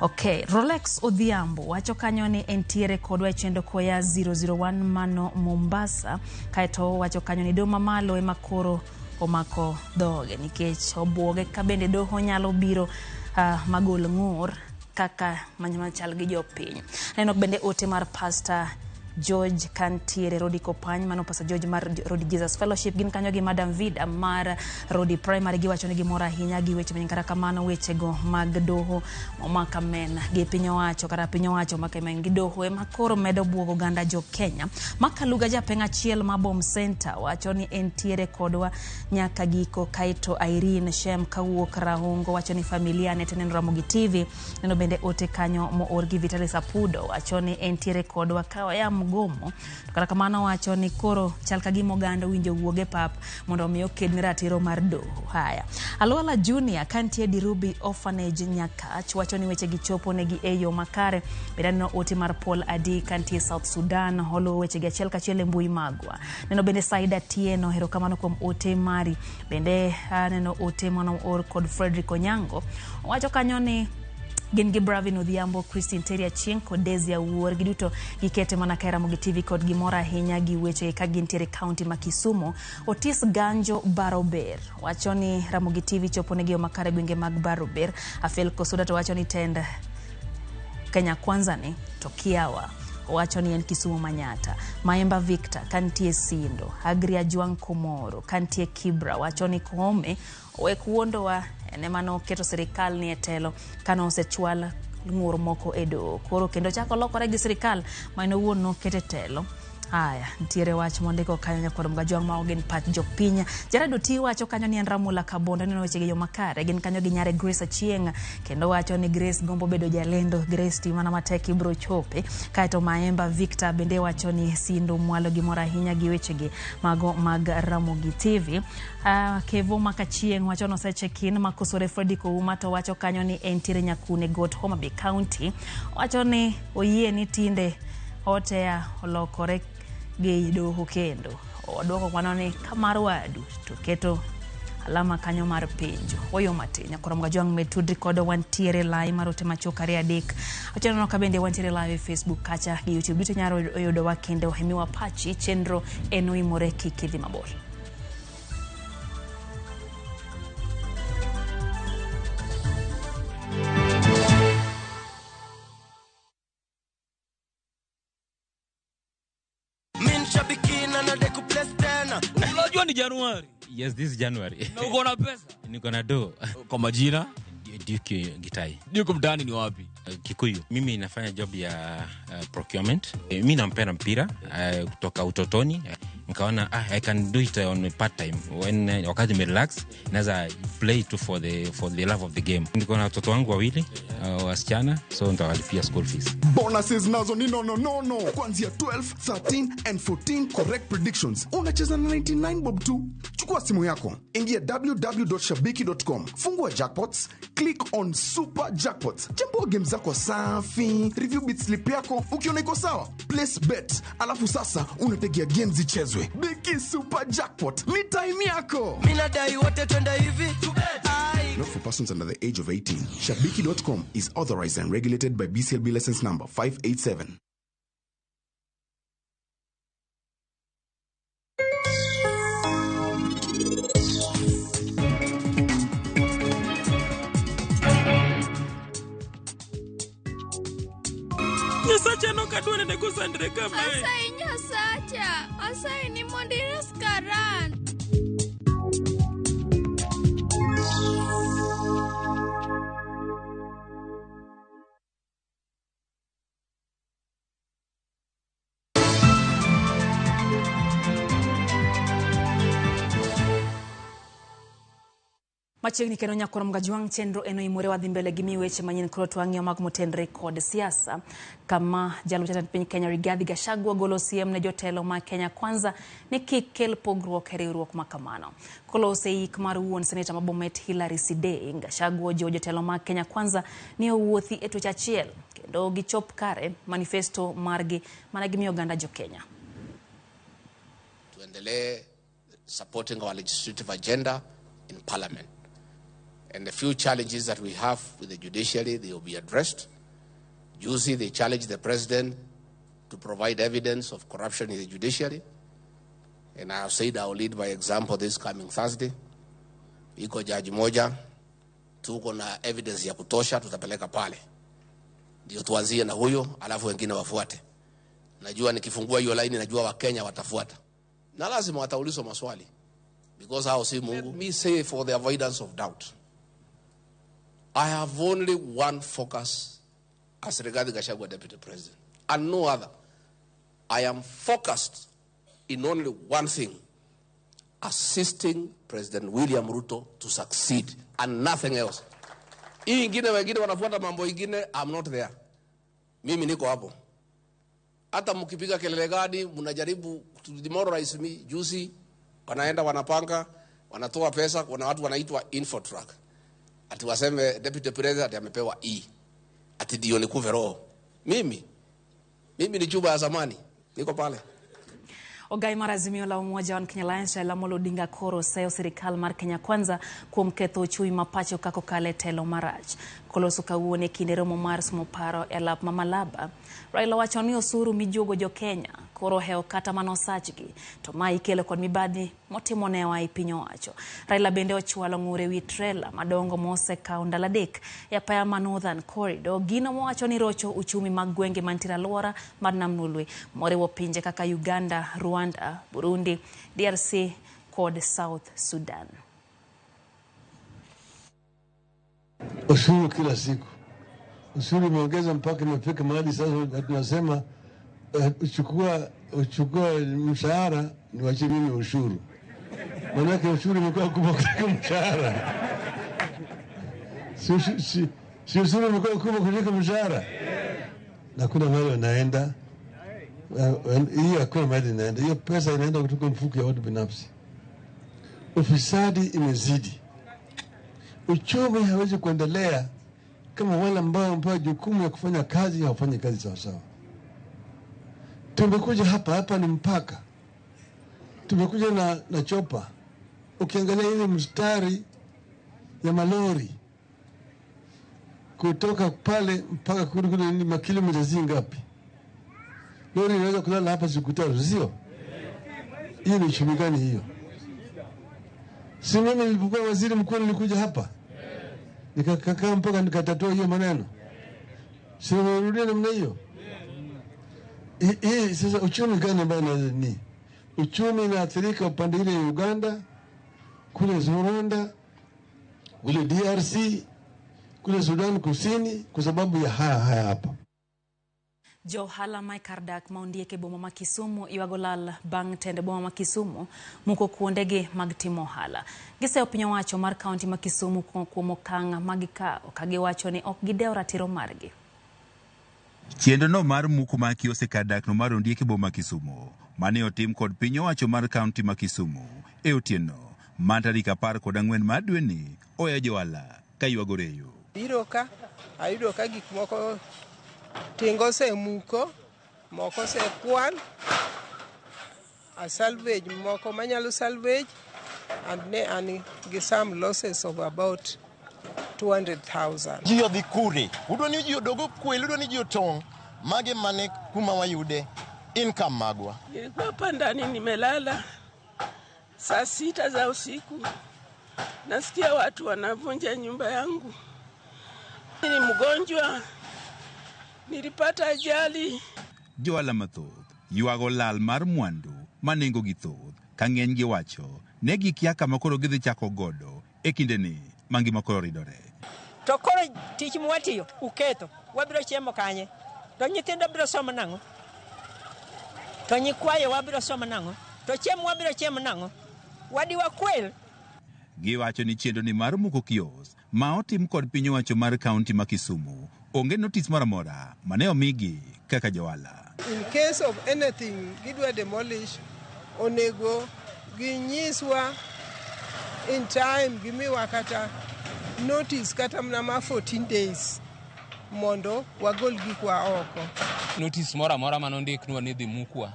Okay, Rolex Odhiambo wacho kanyo ni entiere kodwa e chenro koya 001 mano Mombasa. Kaeto wacho kanyo ni doho mamalo ema koro omako dhoge nikech obuoge ka bende doho nyalo biro magol ng'ur kaka machal gi jopiny. Neno bende ote mar Pastor George kantiere Rodi Kopany, mano Pastor George mar Rodi Jesus Fellowship. Gin kanyo gi Madam Vida mar Rodi Primary. Giwacho ni gimor ahinya gi weche manyien. Kata kamano wechego mag doho omako amen gi piny owacho, kata piny owacho omako amen gi doho ema koro medo buogo oganda jo Kenya. Makaluga japeng' achiel ma Bom Center wacho ni entiere kodwa nyaka giko. Kaeto Irene Shem kawuok Rahungo wacho ni familia ne teneno Ramogi TV. Neno bende ote kanyo moor gi Vitalis Apudo wacho ni entiere kodwa ka oya ogomo. To kata kamano wacho ni koro chal ka gima oganda owinjo wuog e pap mondo omi oked ne ratiro mar doho. Haya. Alwala Junior kantie Dirubi Orphanage Nyakach wacho ni weche gi chopo negi e yo makare. Bende aneno ote mar Paul Adi kantie South Sudan holo weche gi achiel kachiel e mbui magwa. Neno bende Saida Tieno, erokamano kuom ote mari. Bende aneno ote mano or kod Frederick Onyango. Owacho kanyo ni gin gi Bravin Odhiambo, Christine Terry Achieng' kod Daisy Awuor. Giduto gikete mana ka Ramogi TV kod gimoro ahinya gi weche ka gintiere kaunti ma Kisumu. Otis Ganjo Barober wacho ni Ramogi TV chopo negi yo makare gwenge mag Barober. Afel Kosuda to wacho ni tend Kenya Kwanza ni to kiawa. Owacho ni en Kisumu Manyata. Maemba Victor kantie Sindo. Agria Juang Komoro kantie Kibra wacho ni Koome owek wuondowa en ema noketo sirikal ni e telo kane osechwal ng'ur moko e doho. Koro kendo chako lokore gi sirikal ma en owuon nokete telo. Haya, nitiere wach mondiko kanyo nyakwar Mgajwang' ma gin pach jopiny. Jared Oti wacho kanyo ni en Ramula Kabondo neno weche gi yo makare. Gin kanyo gi nyare Grace Achieng' kendo wacho ni Grace gombo bedo jalendo. Grace ti mana matek ibro chope. Kaeto Maemba Victor bende wacho ni Sindo mwalo gimoro ahinya gi wechegi mago mag Ramogi TV. Kevo Makachieng' wacho ni osecheck-in makosore Freddy Kouma to wacho kanyo ni entiere Nyakune Got Homa Bay County. Wacho ni oyie ni tinde Otea olokore gi doho kendo. Oduoko kwano ni kamar wadu to keto alama kanyo mar penjo. Oyo matin nyakwar Mgajwang' med tudri kodo wantiere live mar ote machuok 2 3. Achenro ka bende wantiere live e Facebook kacha gi YouTube. Duto nyalo yudowa kendo hemiwa pachi chenro en oimore kik idhi mabor. Unajua ni Januari. Yes, this is January. Na uko na pesa? Niko na do. Kwa majina? Duke Gitai. Duke mtaani ni wapi? Kikuyu. Mimi nafanya job ya procurement. Mimi nampenda mpira kutoka utotoni. Nikaona I can do it on part time when wakati nime relax naweza play tu for the love of the game. Niko na watoto wangu wawili wasichana, so nitawalipia school fees. Bonuses nazo ni no. Kuanzia 12, 13 and 14 correct predictions. Unacheza na 99 bob tu. Chukua simu yako, ingia www.shabiki.com, fungua jackpots, click on super jackpots. Chambua game zako safi, review bit slip yako, ukiona iko sawa, place bet. Alafu sasa unategea games zichezwe. Biki super jackpot, ni time yako. Mimi nadai wote twende hivi. Not for persons under the age of 18. Shabiki.com is authorized and regulated by BCLB license number 587. Nyasacha no kadwa ne kosandre kama. Asai Nyasacha, asai ni mondires karan. Machiegni kendo nyakwar Mgajwang' chenro en oimore wadhi mbele gi miyo weche manyien koro twang'iyo mag motenre kod siasa kama jalup jatend piny Kenya Rigathi Gachagua golo siem ne jotelo ma Kenya Kwanza ni kik kel pogruok e riwruok ma kamano. Kolose yik mar wuon seneta ma Bomet Hillary Sidei, Gachagua ojiwo jotelo ma Kenya Kwanza ni owuothi e tuech achiel kendo gichop kare manifesto margi mana gimiyo oganda jo Kenya. Tuendelee supporting our legislative agenda in parliament. And the few challenges that we have with the judiciary, they will be addressed. Juzi, they challenged the president to provide evidence of corruption in the judiciary. And I have said I will lead by example this coming Thursday. Iko jaji moja, tuko na evidence ya kutosha, tutapeleka pale. Ndio tuanzie na huyo, alafu wengine wafuate. Najua nikifungua hiyo line, najua Wakenya watafuata. Na lazima wataulizwa maswali. Because hao si Mungu. Let me say for the avoidance of doubt, I have only one focus as Rigathi Gachagua Deputy President, and no other. I am focused in only one thing, assisting President William Ruto to succeed and nothing else. Hii ingine wengine wanafuata mambo ingine, I'm not there. Mimi niko hapo. Hata mkipiga kelele gani, mnajaribu to demoralize me. Juzi wanaenda wanapanga, wanatoa pesa, kuna watu wanaitwa Infotrak. Ati waseme deputy president ati amepewa E. Ati ndio nikufe roho. Mimi ni chuba ya zamani. Niko pale. Ogai mar Azimio la Umoja One Kenya Alliance Raila Amolo Odinga koro oseyo sirikal mar Kenya Kwanza kuom ketho uchumi ma pacho kaka okalo e telo marach. Koloso kawuono e kinde romo mar somo paro e alap ma Malaba, Raila wacho ni osuru mijuogo jo Kenya koro ohewo kata mana osachgi, to ma ikelo kod mibadhi motimonewa e piny owacho. Raila bende ochwalo ng'ur ewi trela madongo mosekawo ndalo 3 e apaya ma Northern Corridor, gino mowacho ni rocho uchumi mag gwenge mantiere alwora mar Nam Lolwe moriwo pinje kaka Uganda, Rwanda, Burundi, DRC kod South Sudan. Ushuru kila siku, ushuru umeongeza mpaka imefika mahali sasa tunasema uchukua mshahara niwachie mimi ushuru. Maanake ushuru umekuwa kubwa kuliko mshahara. Si ushuru umekuwa kubwa kuliko mshahara? Na kuna mahali wanaenda, hiyo hakuna mahali inaenda. Hiyo pesa inaenda kutoka mfuko ya watu binafsi. Ufisadi imezidi. Uchumi hawezi kuendelea kama wale ambao wamepewa jukumu ya kufanya kazi hawafanyi kazi sawa sawa. Tumekuja hapa ni mpaka. Tumekuja na chopa. Ukiangalia ile mstari ya malori kutoka pale mpaka kule ni makilomita zingapi? Lori inaweza kulala hapa siku 3, sio? Hiyo ni uchumi gani hiyo? Si mimi nilipokuwa waziri mkuu nilikuja hapa. Nikakaa mpaka nikatatua hiyo maneno. Si nimerudia namna hiyo? Hii sasa uchumi gani ambao ni? Uchumi inaathirika upande ile ya Uganda, kule Rwanda, kule DRC, kule Sudan Kusini kwa sababu ya haya hapa. Jo ohala ma e kar dak ma ondiek e boma ma Kisumu ywago lal bang' tend boma ma Kisumu muko kuondegi mag timo ohala. Giseyo piny owacho mar kaunti ma Kisumu kuom okang' ma gikawo ka giwacho ni ok gidewo ratiro margi. Chenro no mar muko mar kiosk e kar dak no mar ondiek e boma Kisumu mane otim kod piny owacho mar kaunti ma Kisumu e otieno mar tarik 14 mar dweni oya johala ka ywago reyo. Biro ka ayudo ka gik moko tingo osemuko, moko osekwal, a salvage moko manyalo salvage, and ne an gi some losses of about 200,000. Ji odhi kure, udwa ni ji odog okwel, udwa ni ji otong', mage mane kuma wayude income magwa. Nilikuwa hapa ndani nimelala saa 6 za usiku, nasikia watu wanavunja nyumba yangu. Ni mgonjwa, nilipata ajali. Johala mathoth ywago lal mar mwandu ma nengogi thoth ka ng'enygi wacho ne gikia kama koro gidhi chako godo e kindeni ma ngima koro ridore. To koro tich mwatiyo uketho, wabiro chiemo kanye? To nyithindo biro somo nang'o? To nyikwayo wabiro somo nang'o? To chiemo wabiro chiemo nang'o? Wadi wakwel. Giwacho ni chenro ni mar muko kiosk ma otim kod piny owacho mar kaunti ma Kisumu onge notis moro amora mane omigi kaka johala. In case of anything gidwa demolish, onego ginyiswa in time, gimiwa kata notice kata mana ma 14 days mondo wagol gikwa oko. Notice moro amora mane ondiknwa ni dhi mukwa.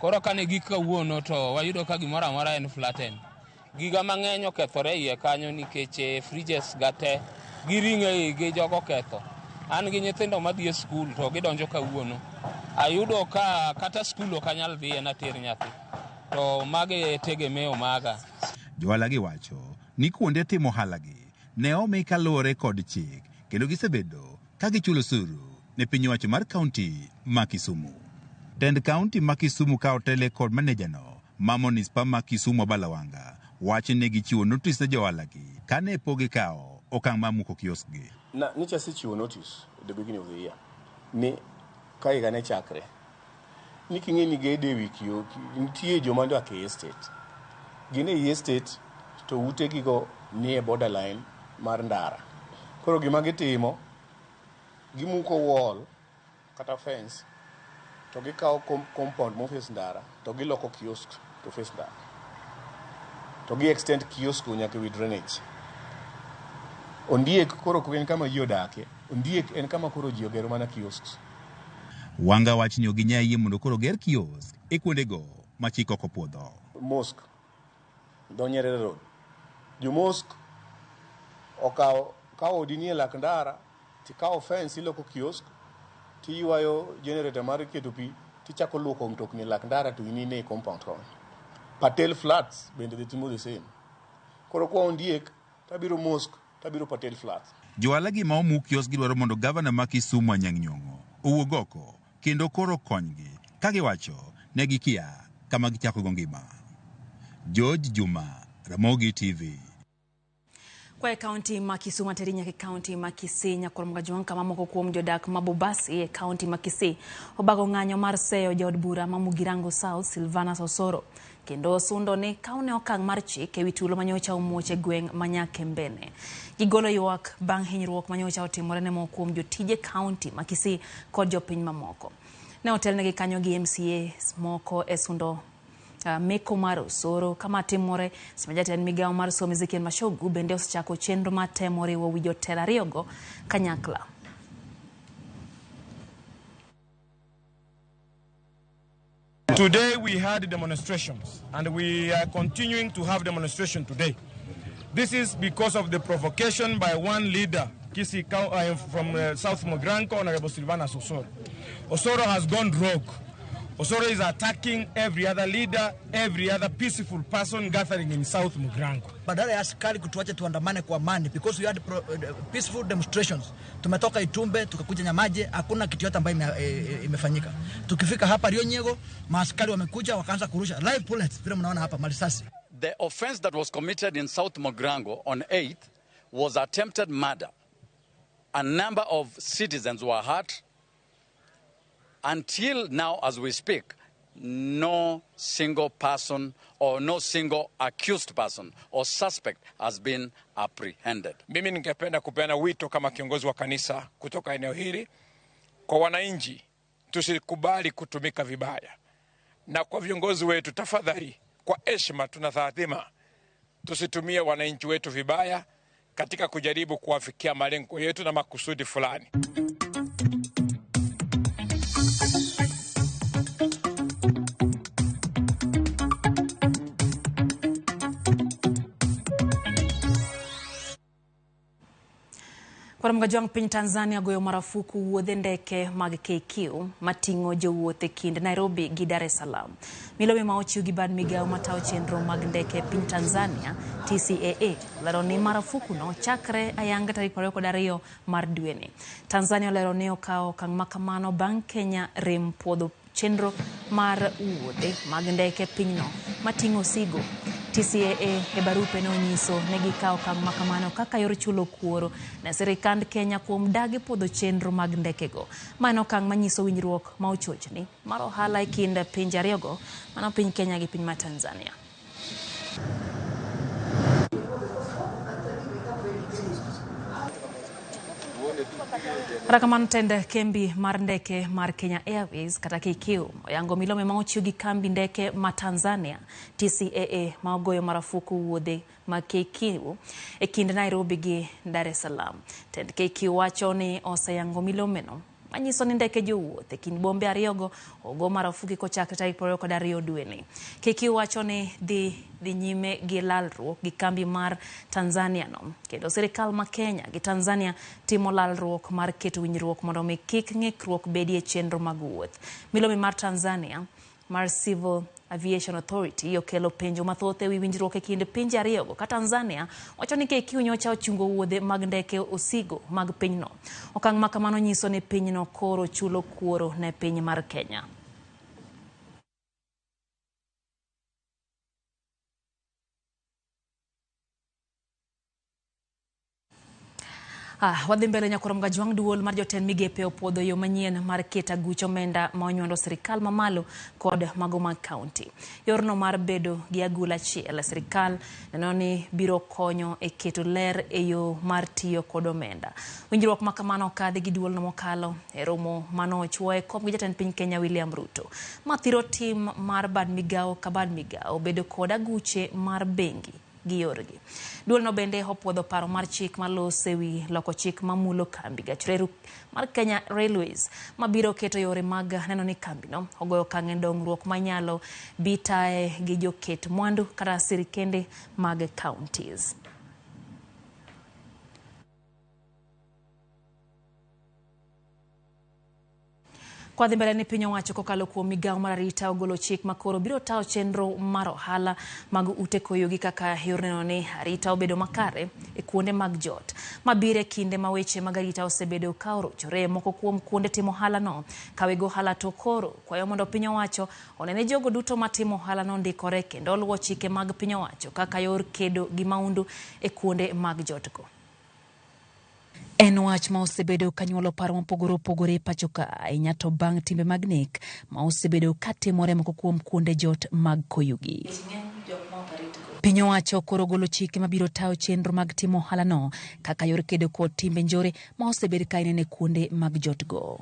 Koro kane gik kawuono to wayudo ka gimoro amora en flatten. Giga mang'eny okethore iye kanyo nikech fridges ga te gi ring'o igi jogo oketho. An gi nyithindo madhi e skul to gidonjo kawuono. Ayudo ka kata skul ok anyal dhiye nater nyathi. To mage tegemeo maga. Johala gi wacho ni kuonde timo ohala gi ne omi kaluwore kod chik kendo gisebedo ka gichulo osuru ne piny owacho mar kaunti ma Kisumu. Tend kaunti ma Kisumu ka otele kod manejano ma manispa ma Kisumu Abalawanga wacho ni gichiwo notis ne johala gi kane pok gikawo okang' mar muko kiosk gi. Na nyicha asechiwo notice at the beginning of the year ni ka higa ne chakre ni king'e ni gedo e wi kio nitie joma odak e estate, gin e estate to utegigo nie borderline mar ndara. Koro gima gitimo, gimuko wall kata fence To gikawo compound moface ndara to giloko kiosk to face ndara. To gi extend kiosk nyaka ewi drainage. Ondiek koro ok en kama ji odake. Ondiek en kama koro ji ogero mana kiosks. Wanga wach ni ok ginyal yie mondo koro ger kiosk e kuondego ma chik ok opuodho. Mosque, dho Nyerere Road. Jo mosque okawo ka odi nie lak ndara tikawo fence iloko kiosk tiywayo generator mar keto pi tichako luoko mtokni e lak ndara to in in e compound koni. Patel Flats bende dhi timo the same. Koro kwa Ondiek tabiro mosque tabiro Patel Flats. Johala gi ma omuk kiosk gidwaro mondo gavana ma Kisumu Anyang' Nyong'o owuog oko kendo koro konygi ka giwacho ne gikia kama gichako go ngima. George Juma, Ramogi TV. Kwa e kaunti ma Kisumu ateri nyaka e kaunti ma Kisii nyakwar Mgajwang' kama moko kuom jodak ma Bobasi e kaunti ma Kisii obago ng'anyo mar seyo jaod bura ma Mugirango South Silvanus Osoro kendo osundo ni kawne okang' mar chik ewi tulo manyocha omuoch e gweng' ma Nyakembene. Gigolo ywak bang' hinyruok manyocha otimore ne moko kuom jotije kaunti ma Kisii kod jopiny mamoko. Ne otelnegi kanyo gi MCA moko e sundo meko mar Osoro kama timore sama jatend migawo mar somo Ezekiel Machogu bende osechako chenro mar temo riwo wi jotelo ariyogo kanyakla. Today we had demonstrations and we are continuing to have demonstration today. This is because of the provocation by one leader, Kisii from South Mugirango, Honorable Silvanus Osoro. Osoro has gone rogue. Osoro is attacking every other leader, every other peaceful person gathering in South Mugirango. Badala ya askari kutuacha tuandamane kwa amani, because we had peaceful demonstrations. Tumetoka Itumbe, tukakuja Nyamaje, hakuna kitu yote ambayo imefanyika. Tukifika hapa Rionyego, maaskari wamekuja wakaanza kurusha live bullets, vile mnaona hapa marisasi. The offense that was committed in South Mugirango on 8th was attempted murder. A number of citizens were hurt. Until now, as we speak, no single person or no single accused person or suspect has been apprehended. Mimi ningependa kupeana wito kama kiongozi wa kanisa kutoka eneo hili kwa wananchi, tusikubali kutumika vibaya. Na kwa viongozi wetu, tafadhali, kwa heshima tunathathima, tusitumie wananchi wetu vibaya katika kujaribu kuwafikia malengo yetu na makusudi fulani. Kwar Mgajwang' piny Tanzania goyo marufuku wuodhe ndeke mag KQ mating'o jowuoth e kind Nairobi gi Dar es Salaam. Milome ma ochiw gi bad migawo matayo chenro mag ndeke e piny Tanzania TCAA olero ni marufuku no chakre ayanga tarik 22 mar dweni. Tanzania olero ni okawo okang' makamano bang' Kenya rem puodho chenro mar wuodhe mag ndeke e pinyno mating'o osigo. TCAA e barupe ne onyiso ne gikawo okang' makamano kaka yor chulo kuoro ne sirikand Kenya kuom dagi puodho chenro mag ndekego. Ma en okang' manyiso winjruok ma ochochni mar ohala e kind pinje ariyogo, mano piny Kenya gi piny mar Tanzania. Kata kamano tend kembi mar ndeke mar Kenya Airways kata KQ oyango milome ma ochiw gi kambi ndeke ma Tanzania TCAA ma ogoyo marufuku wuodhe mag KQ e kind Nairobi gi Dar es Salaam. Tend KQ wacho ni oseyango milomeno manyiso ni ndeke jowuoth e kind bombe ariyogo ogo marufuku kochakre tarik 22 dweni. KQ wacho ni dhi nyime gi lalruok gi kambi mar Tanzania no, kendo sirikal ma Kenya gi Tanzania timo lalruok mar keto winjruok mondo mi kik ng'ikruok bedie e chenro mag wuoth. Milome mar Tanzania mar Civil Aviation Authority okelo penjo mathoth ewi winjruok e kind pinje ariyogo ka Tanzania wacho ni KQ nyocha ochungo wuodhe mag ndeke osigo mag pinyno. Okang' ma kamano nyiso ni pinyno koro chulo kuoro ne piny mar Kenya. Wadhi mbele nyakwar Mgajwang'. Duol mar jotend migepe opuodho yo manyien mar keto aguch omenda ma onywando sirikal mamalo kod mago mag kaunti. Yorno mar bedo gi agul achiel, sirikal neno ni biro konyo e keto ler e yo mar tiyo kod omenda. Winjruok ma kamano okadhi gi duolno mokalo e romo manochuoye kom gi jatend piny Kenya William Ruto. Ma thiro tim mar bad migawo ka bad migawo bedo kod aguche mar bengi gi yorgi. Duolno bende opuodho paro mar chik malos ewi loko chik mamulo kambi gach reru mar Kenya Railways mabiro keto yore mag neno ni kambino ogoyo okang' e dongruok manyalo bi taye gi joket mwandu kata sirikende mag counties. Kwadhi mbele ni piny owacho kokalo kuom migawo mar arita ogolo chik makoro biro tayo chenro mar ohala mag ute koyo gi kaka yor neno ni arita obedo makare e kuonde mag jot. Mabiro e kinde ma weche mag arita osebedo ka orochore moko kuom kuonde timo ohala no. Ka weg ohala to koro kwayo mondo piny owacho one ni jogo duto matimo ohala no ndikore kendo oluwo chike mag piny owacho kaka yor kedo gi maundu e kuonde mag jot go. En wach ma osebedo ka nyuolo paro mopogore opogore e pacho ka, ahinya to bang' timbe mag nek ma osebedo ka timore moko kuom kuonde jot mag koyugi. Piny owacho koro golo chike mabiro tayo chenro mag timo ohala no kaka yor kedo kod timbe njore ma osebed ka inene kuonde mag jot go.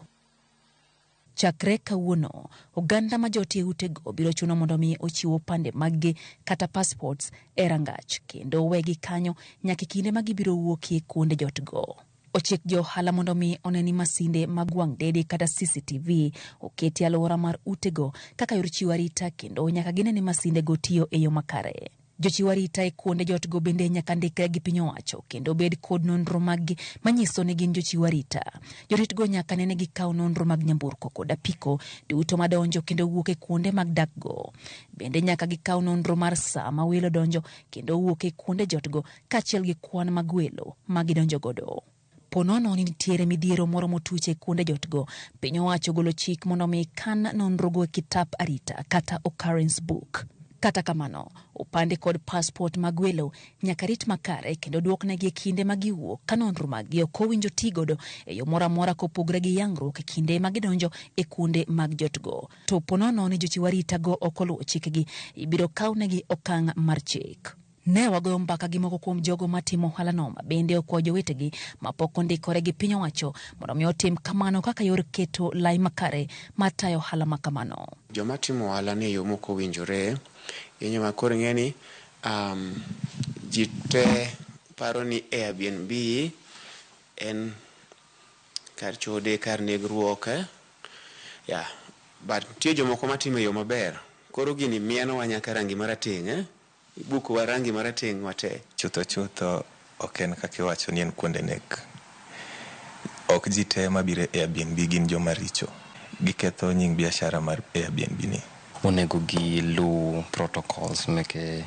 Chakre kawuono, oganda ma jotie utego biro chuno mondo mi ochiw opande maggi kata passports e rangach kendo wegi kanyo nyaka e kinde ma gibiro wuokie kuonde jot go. Ochik jo ohala mondo mi one ni masinde mag wang' dede kata CCTV oketi e alwora mar utego kaka yor chiwo arita kendo nyaka gine ni masinde go tiyo e yo makare. Jochiw arita e kuonde jot go bende nyaka ndikre gi piny owacho kendo bed kod nonro maggi manyiso ni gin jochiw arita. Jorit go nyaka nene gikaw nonro mag nyamburko kod apiko duto madonjo kendo wuok e kuonde mag dak go. Bende nyaka gikaw nonro mar saa ma welo donjo kendo wuok e kuonde jot go kaachiel gi kwan mag welo ma gidonjo godo. Ponono ni nitiere midhiero moro motuch e kuonde jot go, piny owacho golo chik mondo mi kan nonrogo e kitap arita kata occurrence book. Kata kamano, opande kod passport mag welo nyaka rit makare kendo duoknegi e kinde ma giwuok ka nonro maggi ok owinjo ti godo e yo moro amora kopogore gi yangruok e kinde ma gidonjo e kuonde mag jot go. To ponono ni jochiw arita go ok oluwo chikegi, ibiro kawnegi okang' mar chik. Ne wagoyo mbaka gi moko kuom jogo matimo ohala no ma bende okwayo jowetegi mapok ondikore gi piny owacho mondo mi otim kamano kaka yor keto lai makare mar tayo ohala ma kamano. Joma timo ohala ni e yo mok owinjore, ma koro ing'e ni ji te paro ni Airbnb en kar chode, kar negruok, yeah. But nitie jomoko matimo e yo maber. Koro gini mienowa nyaka rangi marateng', Ibukowa rangi marateng' wate. Chutho chutho ok en kaka iwacho ni en kuonde nek. Ok ji te mabiro e Airbnb gin joma richo. Giketho nying biashara mar Airbnb ni. Onego gilu protocols meke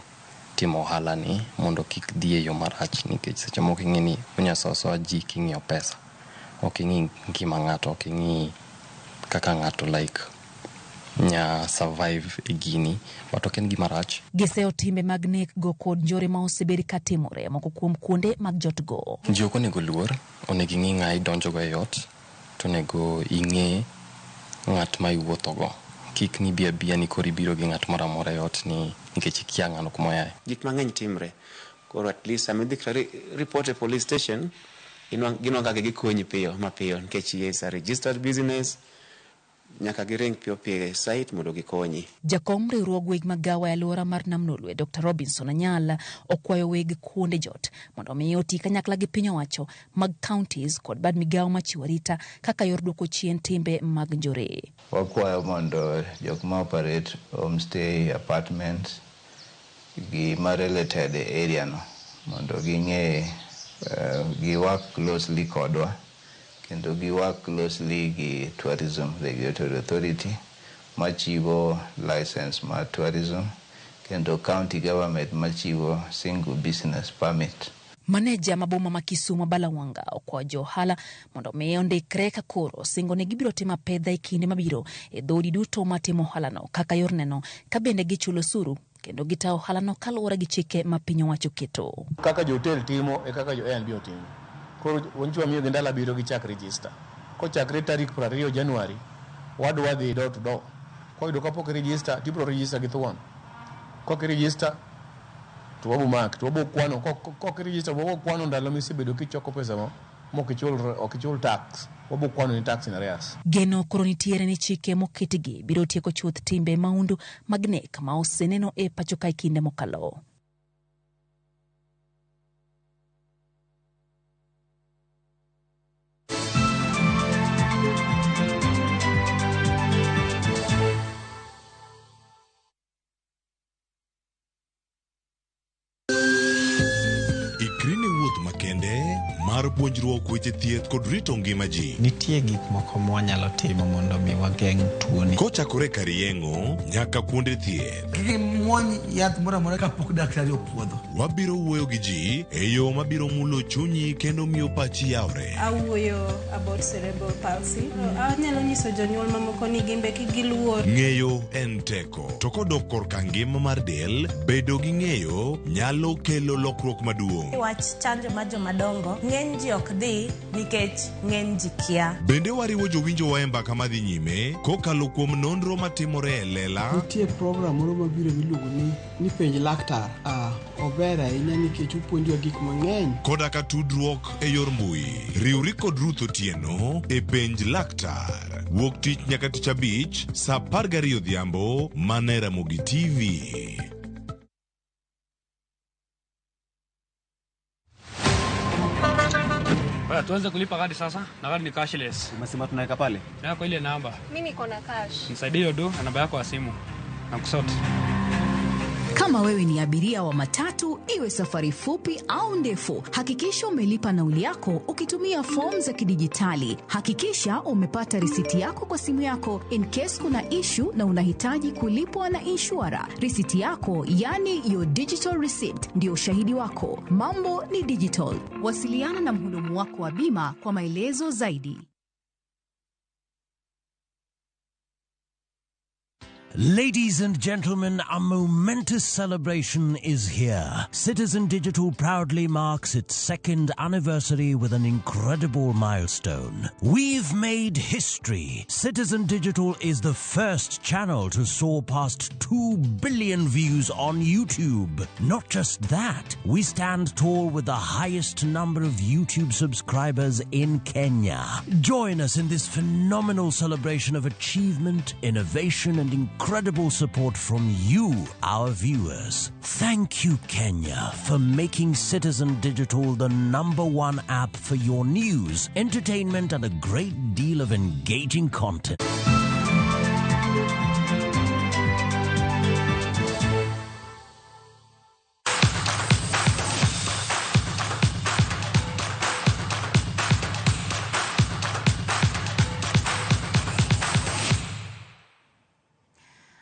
timo ohala ni mondo kik dhi e yo marach nikech seche moko ing'e ni onya soa asoa ji king'iyo pesa. Ok ing'i ngima ng'ato, ok ing'i kaka ng'ato like nya survive e gini but ok en gima rach. Giseyo timbe mag nek go kod njore ma osebed ka timore moko kuom kuonde mag jot go. Ji ok onego luor, onego ing'i ng'a idonjo go e ot, to onego ing'e ng'at ma iwuotho go. Kik ni bi abia ni koro ibiro gi ng'at moro amora e ot ni nikech ikia ng'ano kuma oaye. Gik mang'eny timre. Koro at least sama idhi kata report e police station, ginwang'o kaka gikonyi piyo mapiyo nikech it's a registered business, nyaka giring piyo piyo e site mondo gikonyi. Jakom riwruog weg magawa e alwora mar Nam Lolwe, Dr. Robinson Anyala, okwayo weg kuonde jot mondo mi oti kanyakla gi piny owacho mag counties kod bad migawo machiwo arita kaka yor duoko chien timbe mag njore. Wakwayo mondo jok ma operate homestay, apartments gi ma related e area no mondo ging'e gi work closely kodwa kendo gi work closely gi Tourism Regulatory Authority machiwo license mar tourism kendo county government machiwo single business permit. Maneja ma boma ma Kisumu Balawanga okwayo jo ohala mondo mi ondikre ka koro singo ni gibiro timo apedha e kinde mabiro e dhoudi duto matimo ohalano kaka yor neno ka bende gichulo osuru kendo gitayo ohalano kaluwore gi chike ma piny owacho keto. Kaka jo hotel timo e kaka jo Airbnb otimo. Koro wancho wamiyogi ndalo 7 gichak register. Kochakre tarik 20 Januari, wadwa dhi door to door. Koyudo kapok iregister, tibiro register gi thuon. Kok iregister, to wabo mak, to wabo kwano. Kok iregister, wabo kwano ndalo misebedo kichoko pesa mo, mok ichul tax. Wabo kwano ni tax in arrears. Geno koro nitiere ni chike moketgi biro tieko chuth timbe mahundu mag nek ma oseneno e pacho kae kinde mokalo. Ikri ne wuoth makende mar puonjruok weche thieth kod rito ngima ji. Nitie gik moko mwanyalo timo mondo mi wageng' tuoni. Kochakore kar yeng'o nyaka kuonde thieth. Kik imuony yath moro amora kapok daktari opuodho. Wabiro wuoyo gi ji e yo mabiro mulo chunyi kendo miyo pachi yawre. Awuoyo about cerebral palsy. Anyalo nyiso jonyuol mamoko ni gin be kik giluor. Ng'eyo en teko. To kodok korka ngima mar del, bedo gi ng'eyo nyalo kelo lokruok maduong'. Wach chanjo mar jomadongo, ng'eny ji ok dhi nikech ng'eny ji kia. Bende wariwo jowinjowa e mbaka madhi nyime kokalo kuom nonro matimore e lela. Nitie program moro mabiro miluongo ni penj laktar. Ober ahinya nikech opuonjowa gik mang'eny. Koda ka tudruok e yor mbui. Riwri kod Ruth Otieno e penj laktar. Wuok tich nyaka tich abich saa 12 odhiambo mana e Ramogi TV. Tuanze kulipa kadi sasa na kadi ni cashless. Umesema tunaweka pale? Yako ile namba. Mimi niko na cash. Nisaidie hiyo do na namba yako ya simu. Na kusort. Kama wewe ni abiria wa matatu, iwe safari fupi au ndefu, hakikisha umelipa nauli yako ukitumia fomu za kidijitali. Hakikisha umepata risiti yako kwa simu yako in case kuna issue na unahitaji kulipwa na inshura. Risiti yako, yani your digital receipt, ndio ushahidi wako. Mambo ni digital. Wasiliana na mhudumu wako wa bima kwa maelezo zaidi. Ladies and gentlemen, a momentous celebration is here. Citizen Digital proudly marks its second anniversary with an incredible milestone. We've made history. Citizen Digital is the first channel to soar past 2 billion views on YouTube. Not just that, we stand tall with the highest number of YouTube subscribers in Kenya. Join us in this phenomenal celebration of achievement, innovation, and incredible support from you, our viewers. Thank you, Kenya, for making Citizen Digital the #1 app for your news, entertainment, and a great deal of engaging content.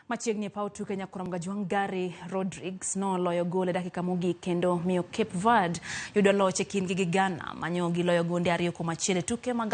Machiegni e paw tuke Nyakurom Gajwang' Gary Rodrigues noloyo gol e dakika mogik kendo miyo Cape Verde yudo loch e kindgi gi Ghana manyo giloyo gonde 2-1 e tuke mag